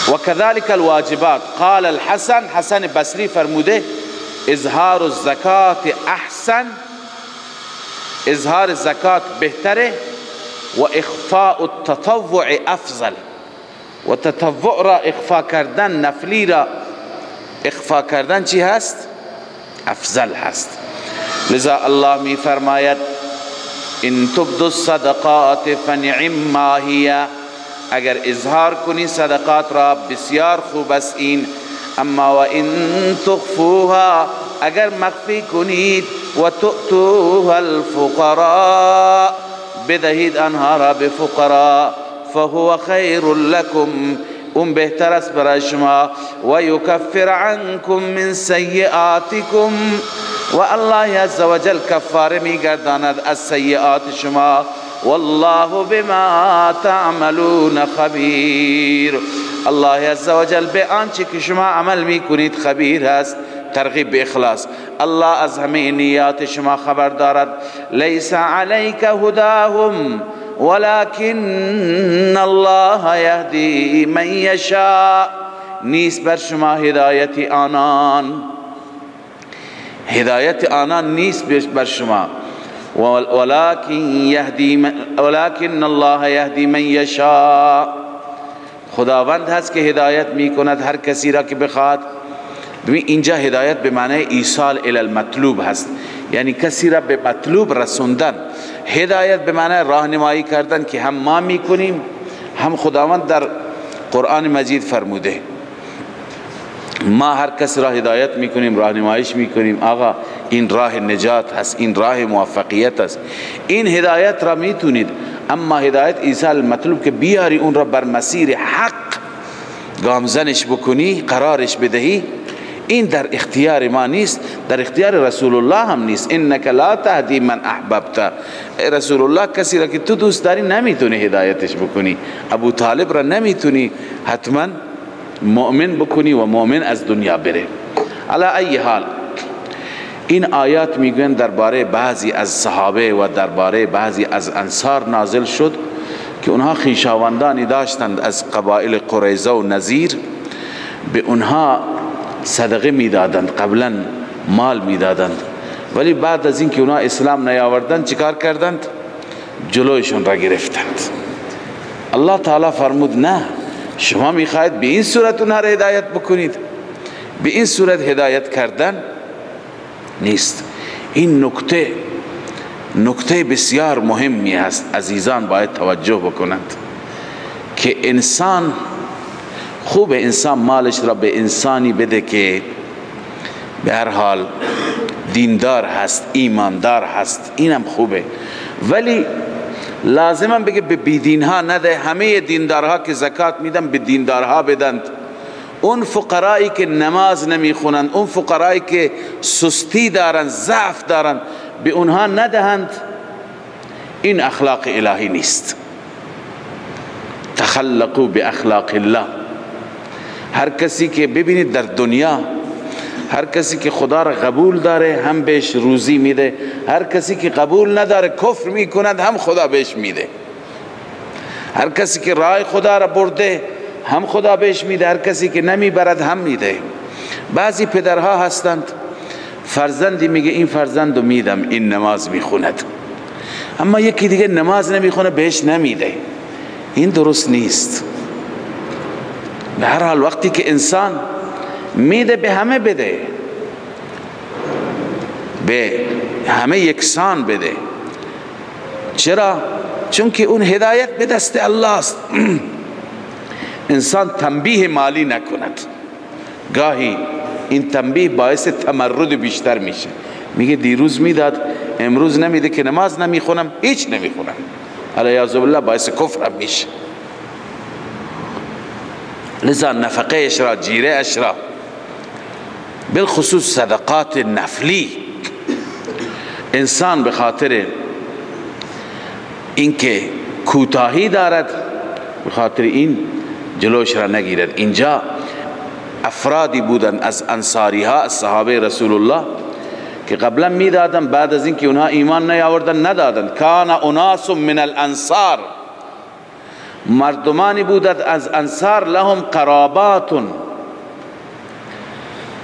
وكذلك الواجبات. قال الحسن، حسن بصری فرموده اظهار الزکات احسن، اظهار زکات بهتره، و اخفاء التطوع افضل. و تطوع را اخفا کردن، نفلی را اخفا کردن چی هست؟ افضل هست. لذا الله می فرماید ان تبدوا الصدقات فنعم ما هي، اگر اظهار کنی صدقات را بسیار خوب است این، اما و ان تخفوها، اگر مخفی کنید، و تؤتوها الفقراء، بدهید آنها را به فقرا، فهو خیر لکم، اون بهتر است برای شما، و یکفر عنکم من سیئاتکم، و الله عزوجل کفاره میگرداند از سیئات شما، والله بما تعملون خبیر. الله عزوجل به آنچه که شما عمل میکنید خبیر هست. ترغیب به اخلاص، الله از همه نیات شما خبر دارد. لیس علیک هداهم ولكن الله یهدی من یشاء، نیست بر شما هدایت آنان، هدایت آنان نیست بر شما، ولكن الله یهدی من یشاء، خداوند هست که هدایت میکند هر کسی را که بخواد. ببین اینجا هدایت به معنی ایصال الی المطلوب هست، یعنی کسی را به مطلوب رسوندن. هدایت به معنی راهنمایی کردن که هم ما میکنیم هم خداوند در قرآن مجید فرموده ما هر کس را هدایت میکنیم، راهنماییش میکنیم، آقا این راه نجات هست، این راه موفقیت است، این هدایت را میتونید. اما هدایت ایصال المطلوب که بیاری اون را بر مسیر حق گامزنش بکنی، قرارش بدهی، این در اختیار ما نیست، در اختیار رسول الله هم نیست. انک لا تهدی من احببت، رسول الله کسی را که تو دوست داری نمیتونی هدایتش بکنی، ابو طالب را نمیتونی حتما مؤمن بکنی و مؤمن از دنیا بره. علی ای حال این آیات میگوین درباره بعضی از صحابه و درباره بعضی از انصار نازل شد که اونها خویشاوندانی داشتند از قبایل قریظه و نظیر، به اونها صدقه میدادند، قبلا مال میدادند، ولی بعد از اینکه اونها اسلام نیاوردند چیکار کردند؟ جلویشون را گرفتند. الله تعالی فرمود نه، شما میخواهید به این صورت اونها را هدایت بکنید، به این صورت هدایت کردن نیست. این نکته بسیار مهمی هست، عزیزان باید توجه بکنند که انسان خوب انسان مالش را به انسانی بده که به هر حال دیندار هست، ایماندار هست، اینم خوبه، ولی لازمم بگه به بیدینها نده. همه دیندارها که زکات میدن به دیندارها بدند، اون فقرایی که نماز نمیخونند، اون فقرایی که سستی دارند، ضعف دارند، به اونها ندهند. این اخلاق الهی نیست. تخلقوا باخلاق الله. هر کسی که ببینید در دنیا، هر کسی که خدا را قبول داره هم بهش روزی میده، هر کسی که قبول نداره کفر میکند هم خدا بهش میده، هر کسی که راه خدا را برده هم خدا بهش میده، هر کسی که نمیبرد هم میده. بعضی پدرها هستند فرزندی میگه این فرزندو میدم این نماز میخوند، اما یکی دیگه نماز نمیخونه بهش نمیده. این درست نیست. به هر حال وقتی که انسان میده به همه بده، به همه یکسان بده. چرا؟ چون که اون هدایت به دست الله است. انسان تنبیه مالی نکند. گاهی این تنبیه باعث تمرد بیشتر میشه. میگه دیروز میداد امروز نمیده که نماز نمیخونم، هیچ نمیخونم، علیاذ بالله باعث کفر هم میشه. لذا نفقه اش را، جیره اش را، بالخصوص صدقات نفلی، انسان به خاطر اینکه کوتاهی دارد به خاطر این جلوش را نگیرد. اینجا افرادی بودند از انصاری ها، از صحابه رسول الله که قبلا میدادن، بعد از اینکه اونها ایمان نیاوردن ندادند. کان اناس من الانصار، مردمانی بودند از انصار، لهم قرابات،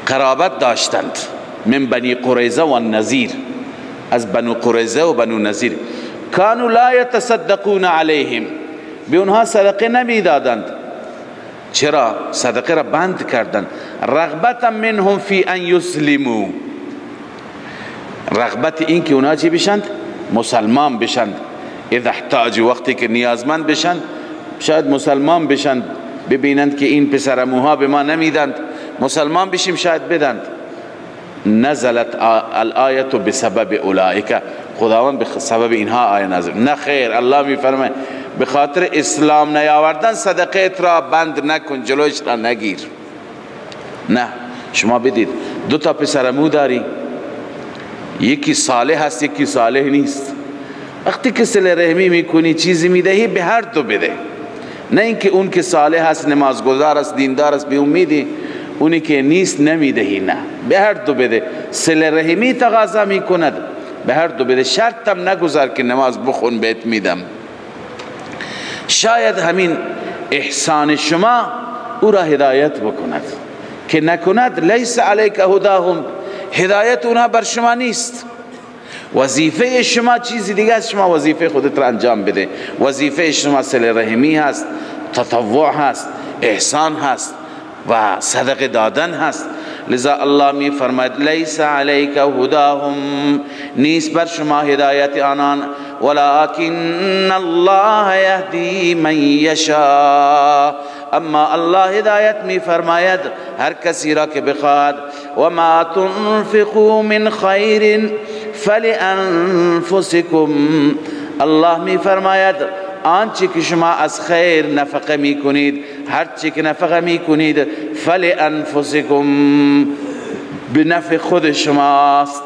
قرابت داشتند، من بنی قریظه و النضیر، از بنو قریظه و بنو نظیر. کانوا لا یتصدقون علیهم، به اونها صدقه نمیدادند. چرا؟ صدقه را بند کردند. رغبت منهم فی ان یسلموا، رغبت این که اونها چی بشند؟ مسلمان بشند. اذا احتاجوا، وقتی که نیازمند بشند، شاید مسلمان بشند، ببینند که این پسرموها به ما نمیدند، مسلمان بشیم شاید بدند. نزلت الآیه بسبب اولئک، خداوند به سبب اینها آیه نازل. نه خیر، الله میفرماید به خاطر اسلام نیاوردن صدقه را بند نکن، جلوش را نگیر. نه، شما بدید. دو تا پسرمو داری، یکی صالح هست یکی صالح نیست. وقتی که صله رحمی میکنی چیزی میدهی به هر دو بده، نه اینکه اون که صالح هست نمازگزار است دیندار است به اون میدی، اونی که نیست نمیدهی. نه، به هر دو بده. صله رحمی تقاضا میکند، به هر دو بده. شرطم نگذار که نماز بخون بهت میدم. شاید همین احسان شما او را هدایت بکند، که نکند لیس علیک هداهم، هدایت اونها بر شما نیست. وظیفه شما چیزی دیگه است، شما وظیفه خودت را انجام بده. وظیفه شما صله رحمی هست، تطوع هست، احسان هست و صدقه دادن هست. لذا الله می فرماید لیس علیک هداهم، نیست بر شما هدایت آنان، ولكن الله یهدی من یشاء، اما الله هدایت می فرماید هر کسی را که بخواهد. و ما تنفقوا من خیر فلانفسکم، الله می فرماید آنچه که شما از خیر نفقه می کنید، هر چه که نفقه می کنید، فلانفسکم، به نفع خود شماست.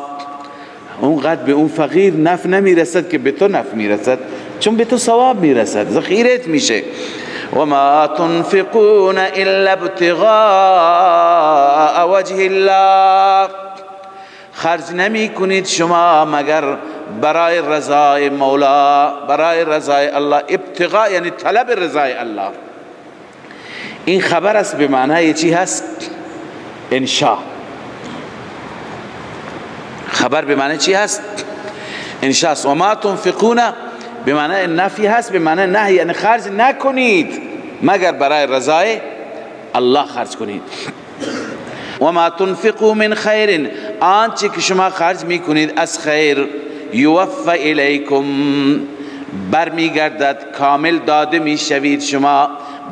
اونقدر به اون فقیر نفع نمی رسد که به تو نفع می رسد، چون به تو ثواب می رسد، ذخیرت میشه. و ما تنفقون الا ابتغاء وجه الله، خرج نمی کنید شما مگر برای رضای مولا، برای رضای الله. ابتغاء یعنی طلب رضای الله. این خبر است به معنای چی هست؟ انشاء. خبر به معنی چی هست؟ انشاء است. و ما تنفقون به معنی نفی هست، به معنی نهی، یعنی خرج نکنید مگر برای رضای الله خرج کنید. و ما تنفقوا من خیر، آنچه که شما خرج میکنید از خیر، یوفى الیکم، برمیگردد، کامل داده میشوید شما،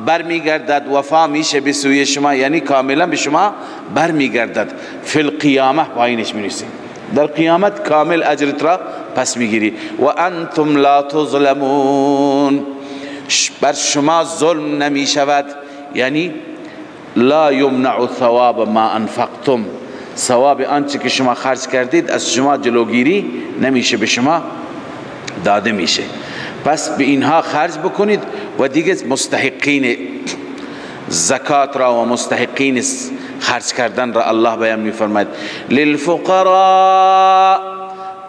برمیگردد، وفا میشه به سوی شما، یعنی کاملا به شما برمیگردد. فی القیامه پایینش مینویسیم، در قیامت کامل اجرت را پس میگیری. و انتم لا تظلمون، بر شما ظلم نمیشود، یعنی لا یمنع ثواب ما انفقتم، ثواب آنچه که شما خرج کردید از شما جلوگیری نمیشه، به شما داده میشه. پس به اینها خرج بکنید و دیگه مستحقین زکات را و مستحقین خرج کردن را الله بیان میفرماید. للفقراء،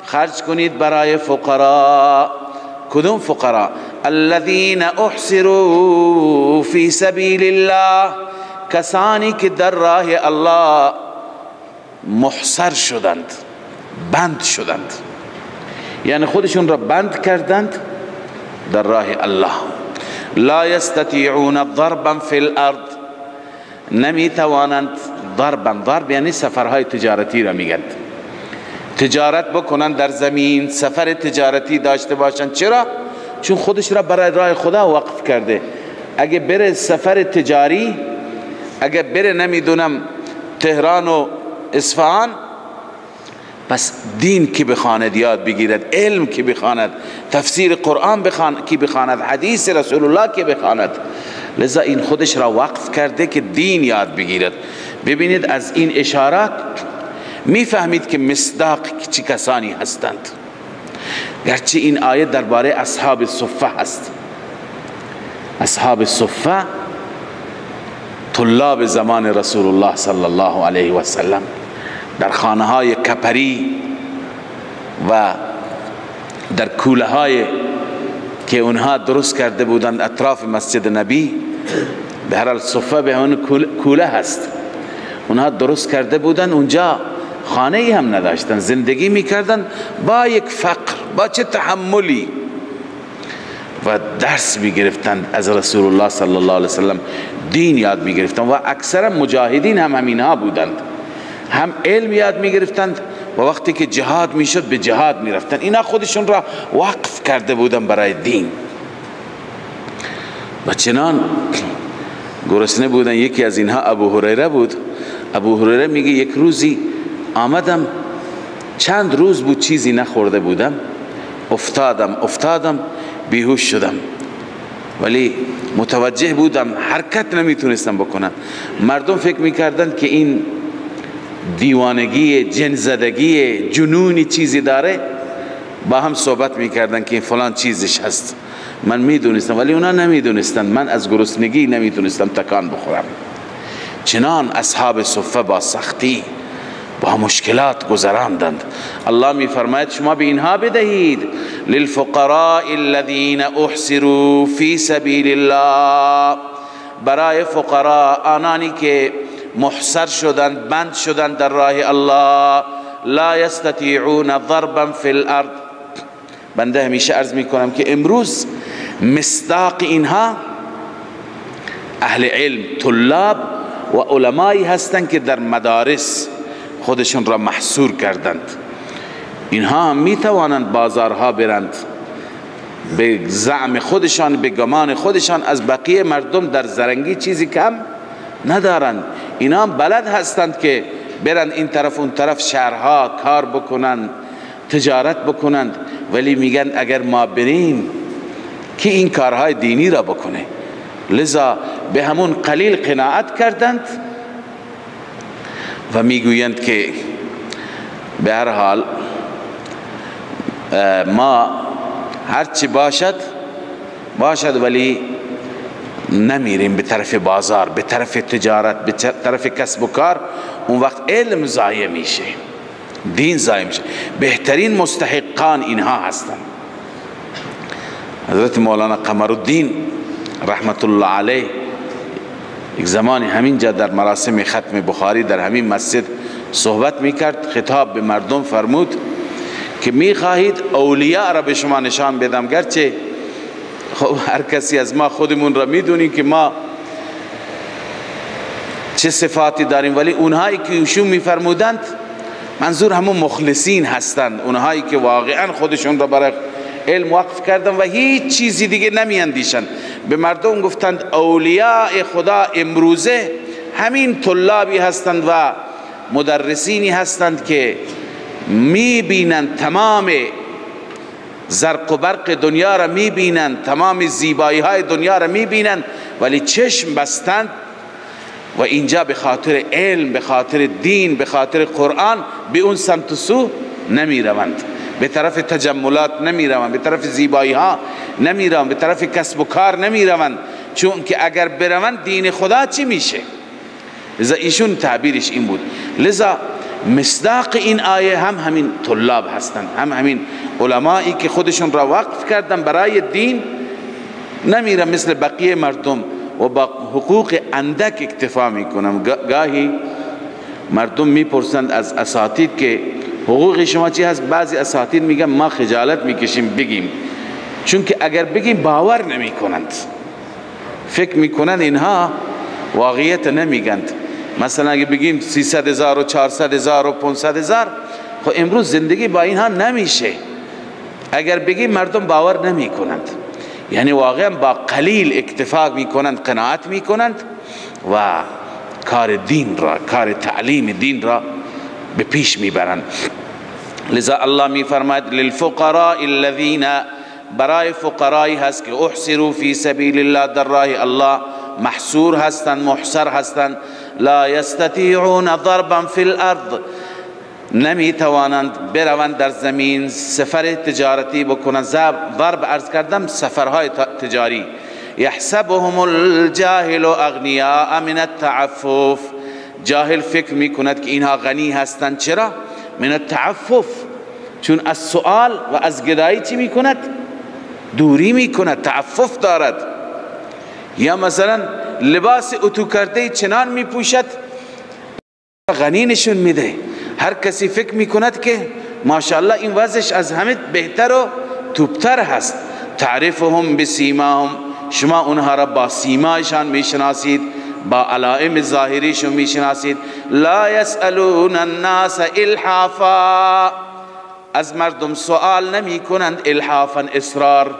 خرج کنید برای فقراء. کدوم فقراء؟ الذين احصروا فی سبیل الله، کسانی که در راه الله محصر شدند، بند شدند، یعنی خودشون را بند کردند در راه الله. لا یستطیعون ضربا فی الارض، نمی توانند ضربا، ضرب یعنی سفرهای تجارتی را میگند، تجارت بکنند در زمین، سفر تجارتی داشته باشند. چرا؟ چون خودش را برای راه خدا وقف کرده. اگه بره سفر تجاری، اگه بره نمیدونم تهران و اصفهان، پس دین کی بخواند یاد بگیرد، علم کی بخواند، تفسیر قرآن کی بخواند، حدیث رسول الله کی بخواند. لذا این خودش را وقف کرده که دین یاد بگیرد. ببینید از این اشارات میفهمید که مصداق چه کسانی هستند. گرچه این آیه درباره اصحاب صفه هست. اصحاب صفه طلاب زمان رسول الله صلی الله علیه و سلم در خانه های کپری و در کوله های که اونها درست کرده بودند اطراف مسجد نبی، به هر حال صفه به اون کوله هست، اونها درست کرده بودند، اونجا خانه ای هم نداشتن، زندگی میکردن با یک فقر، با چه تحملی، و درس میگرفتند از رسول الله صلی الله علیه وسلم، دین یاد میگرفتند و اکثرا مجاهدین هم همینها بودند، هم علم یاد میگرفتند و وقتی که جهاد میشد به جهاد میرفتند. اینا خودشون را وقف کرده بودند برای دین و چنان گرسنه بودن. یکی از اینها ابو هریره بود. ابو هریره میگه یک روزی آمدم، چند روز بود چیزی نخورده بودم، افتادم بیهوش شدم، ولی متوجه بودم حرکت نمیتونستم بکنم. مردم فکر میکردند که این دیوانگی، جنزدگی، جنونی چیزی داره، با هم صحبت میکردن که فلان چیزش هست. من میدونستم ولی اونا نمیدونستن. من از گرسنگی نمیتونستم تکان بخورم. چنان اصحاب صفه با سختی، با مشکلات گذراندند. الله میفرماید شما به اینها بدهید، للفقراء الذين احصروا فی سبیل الله، برای فقراء آنانی که محصر شدند، بند شدند در راه الله، لا یستطیعون ضربا فی الارض. بنده همیشه عرض میکنم که امروز مصداق اینها اهل علم، طلاب و علمایی هستند که در مدارس خودشون را محصور کردند. اینها هم می توانند بازارها برند، به زعم خودشان، به گمان خودشان از بقیه مردم در زرنگی چیزی کم ندارند. اینا هم بلد هستند که برند این طرف اون طرف شهرها کار بکنند، تجارت بکنند، ولی میگن اگر ما بریم که این کارهای دینی را بکنه. لذا به همون قلیل قناعت کردند و میگویند که به هر حال ما هرچی باشد باشد، ولی نمیریم به طرف بازار، به طرف تجارت، به طرف کسب و کار. اون وقت علم ضایع میشه، دین ضایع میشه. بهترین مستحقان اینها هستند. حضرت مولانا قمرالدین رحمت الله علیه یک زمانی همینجا در مراسم ختم بخاری در همین مسجد صحبت میکرد، خطاب به مردم فرمود که میخواهید اولیاء را به شما نشان بدم، گرچه خب هر کسی از ما خودمون را میدونیم که ما چه صفاتی داریم، ولی اونهایی که ایشون میفرمودند منظور همون مخلصین هستند، اونهایی که واقعا خودشون را برای علم وقف کردن و هیچ چیزی دیگه نمیاندیشند. به مردم گفتند اولیاء خدا امروزه همین طلابی هستند و مدرسینی هستند که میبینند تمام زرق و برق دنیا را میبینند، تمام زیبایی های دنیا را میبینند، ولی چشم بستند و اینجا به خاطر علم، به خاطر دین، به خاطر قرآن به اون سمت و سو نمیروند، به طرف تجملات نمیروند، به طرف زیبایی ها نمیروند، به طرف کسب و کار نمیروند، چون که اگر بروند دین خدا چی میشه؟ لذا ایشون تعبیرش این بود. لذا مصداق این آیه هم همین طلاب هستند، هم همین علمایی که خودشون را وقف کردن برای دین، نمیرن مثل بقیه مردم و با حقوق اندک اکتفا میکنم. گاهی مردم میپرسند از اساتید که حقوق شما چی هست؟ بعضی اساتید میگن ما خجالت میکشیم بگیم، چون که اگر بگیم باور نمیکنند، فکر میکنند اینها واقعیت نمیگند. مثلا اگه بگیم 300,000 و 400,000 و 500,000، خب امروز زندگی با اینها نمیشه. اگر بگیم مردم باور نمیکنند، یعنی واقعا با قلیل اکتفا میکنند، قناعت میکنند و کار دین را، کار تعلیم دین را به پیش میبرند. لذا الله میفرماید للفقراء الذین، برای فقرایی هست که احصروا فی سبیل الله، در راه الله محصور هستند، محصر هستند، لا یستطیعون ضربا فی الارض، نمی توانند بروند در زمین سفر تجارتی بکنند. ضرب عرض کردم سفرهای تجاری. یحسبهم الجاهل اغنیاء من التعفف، جاهل فکر میکند که اینها غنی هستند. چرا؟ من التعفف، چون از سؤال و از گدایی چی میکند؟ دوری میکند، تعفف دارد. یا مثلا لباس اتو کرده چنان میپوشد غنی نشون میده، هر کسی فکر میکند که ماشاءالله این وضعش از همه بهتر و توبتر هست. تعرفهم بسیماهم، شما اونها را با سیمایشان میشناسید، با علائم ظاهریشون میشناسید. لا یسألون الناس الحافا، از مردم سوال نمی کنند الحافا، اصرار،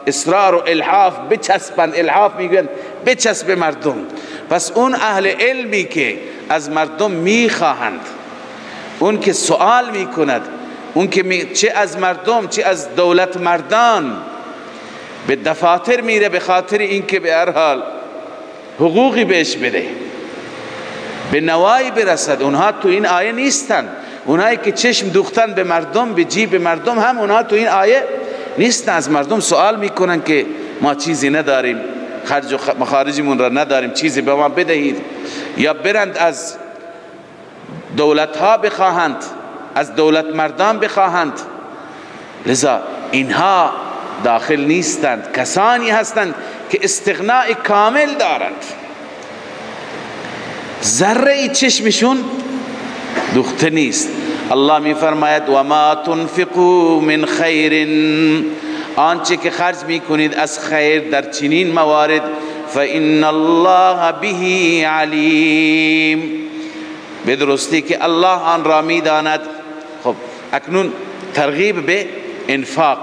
اصرار و الحاف، بچسبند، الحاف میگویند بچسب مردم. پس اون اهل علمی که از مردم میخواهند اون که سوال میکند، اون که چه از مردم چه از دولت مردان به دفاتر میره به خاطر اینکه به هر حال حقوقی بهش بده، به نوایی برسد، اونها تو این آیه نیستن. اونهایی که چشم دوختن به مردم، به جیب مردم، هم اونها تو این آیه نیستن. از مردم سوال میکنن که ما چیزی نداریم، خرج و مخارجمون را نداریم، چیزی به ما بدهید. یا برند از دولت ها بخواهند، از دولت مردان بخواهند. لذا اینها داخل نیستند. کسانی هستند که استغناء کامل دارند، ذره چشمشون دوخته نیست. الله می فرماید و ما تنفقوا من خیر، آنچه که خرج میکنید از خیر در چنین موارد، فإن الله به علیم، به درستی که الله آن را میداند. خب اکنون ترغیب به انفاق،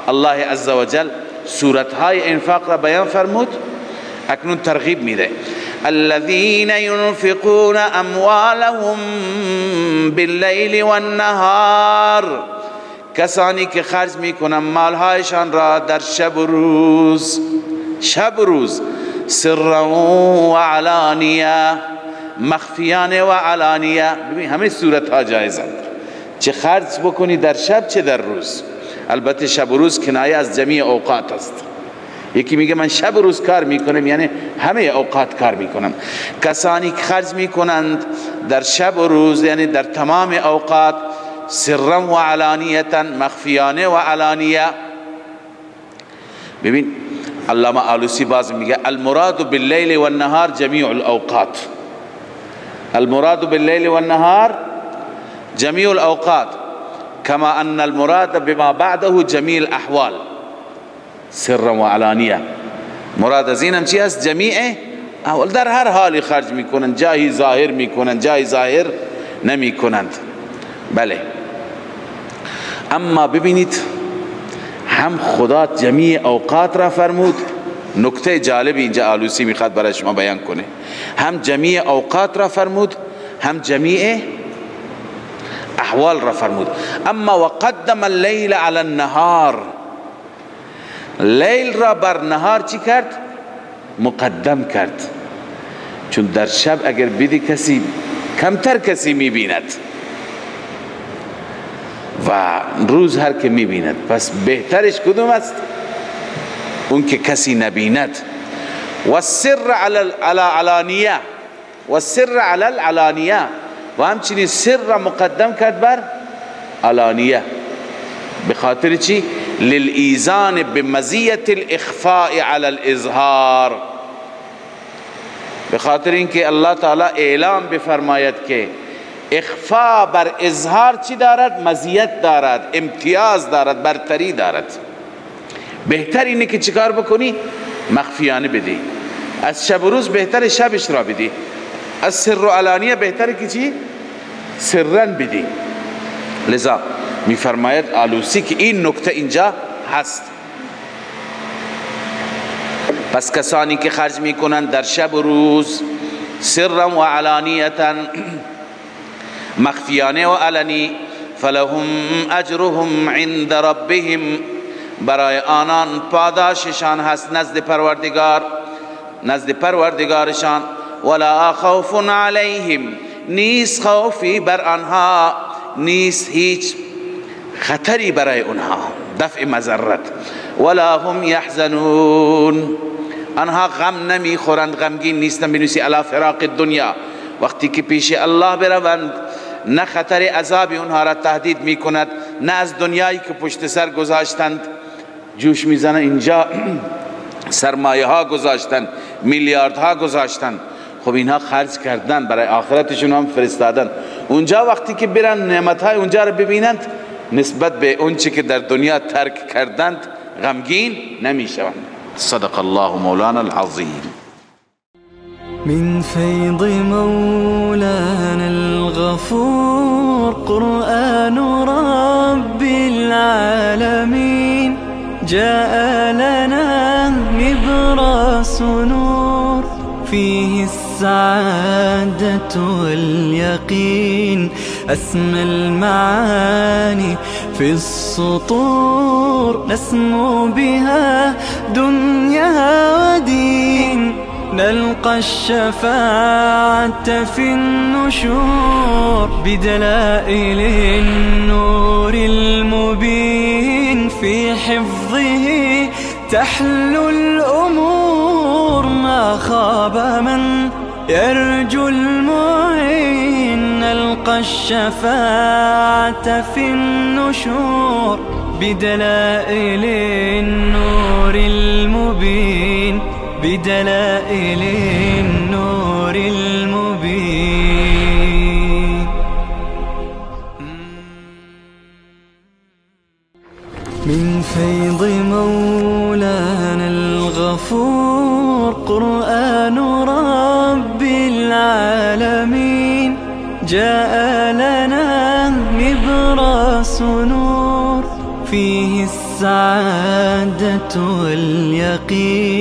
الله عزوجل صورتهای انفاق را بیان فرمود، اکنون ترغیب میده. الذين ينفقون اموالهم بالليل والنهار، کسانی که خرج میکنن مالهایشان را در شب و روز، شب و روز، سرا و علانیه، مخفیانه و علانیه. ببین همه صورتها جایزند، چه خرج بکنی در شب چه در روز. البته شب و روز کنایه از جمیع اوقات است. یکی میگه من شب و روز کار میکنم، یعنی همه اوقات کار میکنم. کسانی که خرج میکنند در شب و روز، یعنی در تمام اوقات، سرا و علانیتا، مخفیانه و علانیه. ببین علامه آلوسی باز میگه المراد باللیل والنهار جمیع الاوقات، المراد باللیل والنهار جمیع الاوقات، كما ان المراد بما بعده جمیع الاحوال، سرا و علانیه. مراد از اینم چی هست؟ جمیع احوال، در هر حالی خرج میکنن، جایی ظاهر میکنن، جایی ظاهر نمیکنند. بله، اما ببینید هم خدا جمیع اوقات را فرمود. نکته جالب اینجا آلوسی میخواد برای شما بیان کنه. هم جمیع اوقات را فرمود، هم جمیع احوال را فرمود. اما وقدم اللیل علی النهار، لیل را بر نهار چی کرد؟ مقدم کرد. چون در شب اگر بدی کسی، کمتر کسی میبیند و روز هر که میبیند. پس بهترش کدوم است؟ اون که کسی نبیند. و سر علی العلانیه، و سر علی العلانیه، و همچنین سر را مقدم کرد بر علانیه. به خاطر چی؟ للایزان بمزیت الاخفاء علی الاظهار، به خاطر اینکه الله تعالی اعلام بفرماید که اخفاء بر اظهار چی دارد؟ مزیت دارد، امتیاز دارد، برتری دارد. بهتر اینه که چیکار بکنی؟ مخفیانه بدی. از شب و روز بهتر شبش را بدی، از سر و علانیه بهتره که چی؟ سرن بدی. لذا میفرماید آلوسی که این نکته اینجا هست. پس کسانی که خرج میکنند در شب و روز، سرا و علانیتا، مخفیانه و علنی، فلهم اجرهم عند ربهم، برای آنان پاداششان هست نزد پروردگار، نزد پروردگارشان. ولا خوف علیهم، نیست خوفی بر آنها، نیست هیچ خطری برای آنها، دفع مضرت. ولا هم یحزنون، آنها غم نمیخورند، غمگین نیستند. بنویسی علی فراق الدنیا، وقتی که پیش الله بروند نه خطر عذاب اونها را تهدید میکند، نه از دنیایی که پشت سر گذاشتند جوش میزنند. اینجا سرمایه ها گذاشتند، میلیاردها گذاشتند، خب اینها خرج کردن برای آخرتشون هم فرستادن. اونجا وقتی که برن نعمت های اونجا را ببینند، نسبت به اونچه که در دنیا ترک کردند غمگین نمیشوند. صدق الله مولانا العظیم. من فيض مولانا الغفور قرآن رب العالمين جاء لنا نبراس نور فيه السعادة واليقين. أسمى المعاني في السطور، نسمو بها دنيا ودين، نلقى الشفاعة في النشور، بدلائل النور المبين، في حفظه تحلو الأمور، ما خاب من يرجو المعين، نلقى الشفاعة في النشور، بدلائل النور المبين، بدلائل النور المبين. من فيض مولانا الغفور، قرآن رب العالمين، جاء لنا نبراس نور، فيه السعادة واليقين.